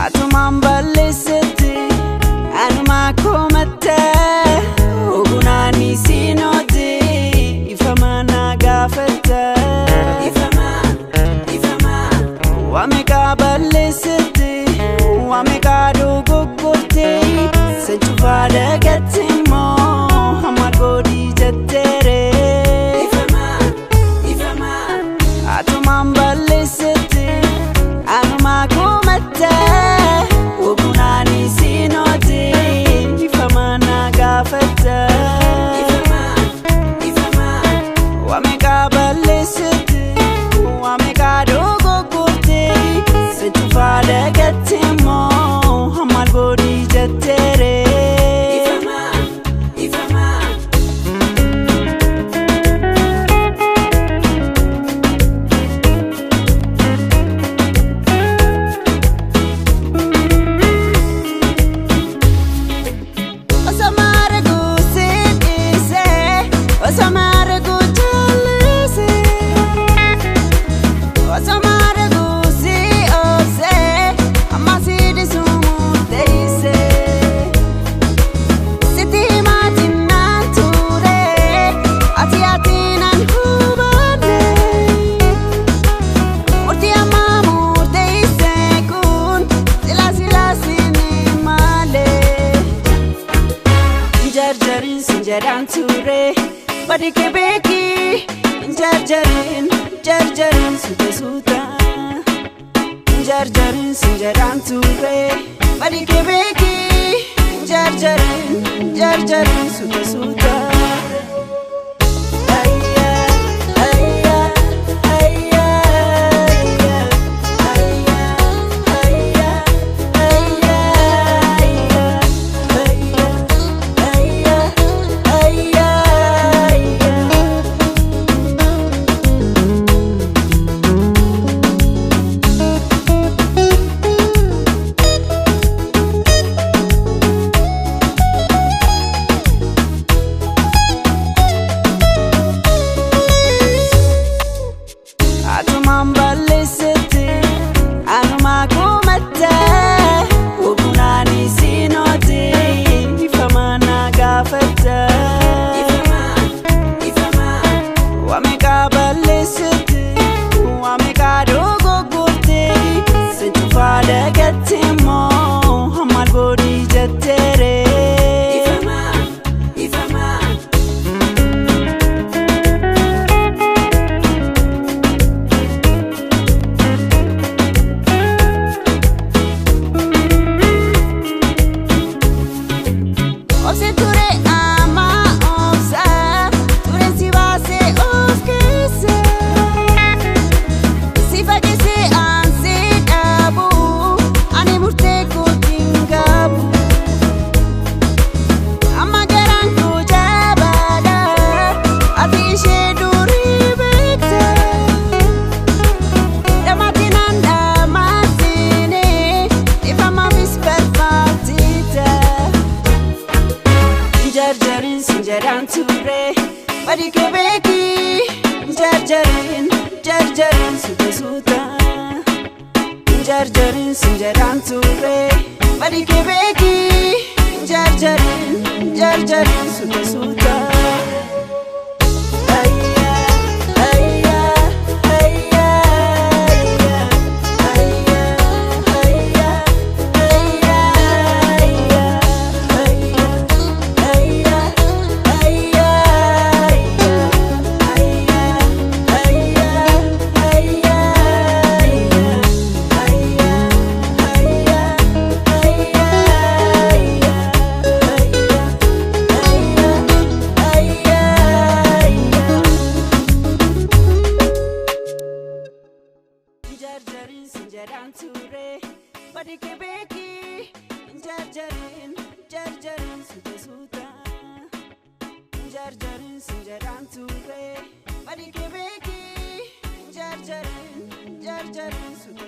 Atumaan balleessite anuma komatte ogunaani siinooti ifama na gaafatte. Ifama ifama wameeqa balleessite wameeqa dogoggorte sechufaa dagatte immoo hamma godhi jetteere. Ifama ifama atumaan balleessite anuma komatte ogunaani siinooti ifama na gaafatte. Ifama ifama wameeqa balleessite wameeqa dogoggorte sechufaa dagatte immoo hamma godhi jetteere. Ifama ifama. Osoo guusin dhiisee, osoo jallisee, osoo guusii obsee, amma si dhiisuu murteessee. Sitti himaatiin naan ture, ati ati naan hubanne. Murtii ammaa murteessee kun sila sila sinii malee. Jarjarin sinjedhaan ture badi kebeeki jarjarin jarjarin suuta suuta jarjarin sinjedhaan ture badi kebeeki jarjarin jarjarin suuta suuta. Ayya ayya ayya ayya ayya ayya ayya ayya ayya ayya ayya. Atumaan balleessite anuma komatte ogunaani siinooti ifama na gaafatte. Ifama ifama wameeqa balleessite wameeqa dogoggorte sechufaa dagatte immoo hamma godhi jetteere. Ifama ifama. Obse ture ama obsa ture si baase of keessa si fageesse ansi dhabu ani murtee kootiin qabu amma garaan koo jabaadha ati ishee durii beekta dhamaatinaan dhamaatini ifamaafis barbaachita. Jarjarin sinjedhaan ture badi kebeeki jarjarin jarjarin suuta suuta jarjarin sinjedhaan ture badi kebeeki jarjarin jarjarin suuta suuta. Ayya ayya ayya ayya ayya ayya ayya ayya ayya. Ayya ayya ayya ayya ayya ayya ayya ayya. Jarjarin sinjedhaan ture badi kebeeki jarjarin jarjarin suuta suuta jarjarin sinjedhaan ture badi kebeeki jarjarin jarjarin suuta.